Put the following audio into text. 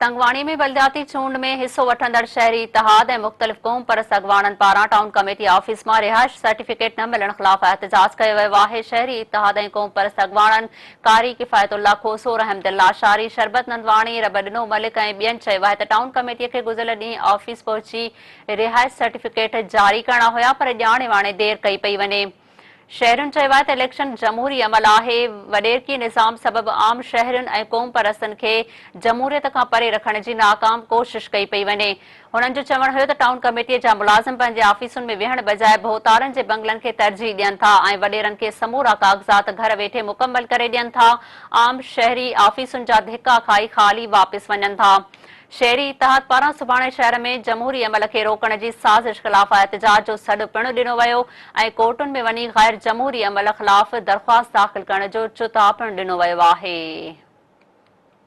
تنگواڻي ۾ بلدياتي چونڊ ۾ حصو وٺندڙ شهري اتحاد ۽ مختلف قومپرست اڳواڻن پاران ٽائون ڪميٽي آفيس مان رهائش سرٽيفڪيٽ نه ملڻ خلاف احتجاج ڪيو ويو آهي. شهري اتحاد ۽ قومپرست اڳواڻن قاري ڪفايت الله کوسو، رحمدل لاشاري، شربت نندواڻي، ربڏنو ملڪ ۽ ٻين چيو آهي ته ٽائون ڪميٽي کي گذريل ڏينهن آفيس پهچي رهائش سرٽيفڪيٽ جاري ڪرڻا هيا پر ڄاڻي واڻي دير ڪئي پئي وڃي. شهرين چيو آهي ته اليڪشن جمهوري عمل آهي، وڏيرڪي نظام سبب عام شهرين ۽ قومپرستن کي جمهوريت کان پري رکڻ جي ناڪام ڪوشش ڪئي پئي وڃي. هنن جو چوڻ هيو ته ٽائون ڪميٽي جا ملازم پنهنجي آفيسن ۾ ويهڻ بجاء ڀوتارن جي بنگلن کي ترجيح ڏين ٿا ۽ وڏيرن کي سمورا ڪاغذات گهر ويٺي مڪمل ڪري ڏين ٿا، عام شهري آفيسن جا ڌڪا کائي خالي واپس وڃن ٿا. شهري اتحاد پاران سڀاڻي شهر ۾ جمهوري عمل کي روڪڻ جي سازش خلاف احتجاج جو سڏ پڻ ڏنو ويو ۽ ڪورٽن ۾ وڃي غير جمهوري عمل خلاف درخواست داخل ڪرڻ جو چتاء پڻ ڏنو ويو آهي.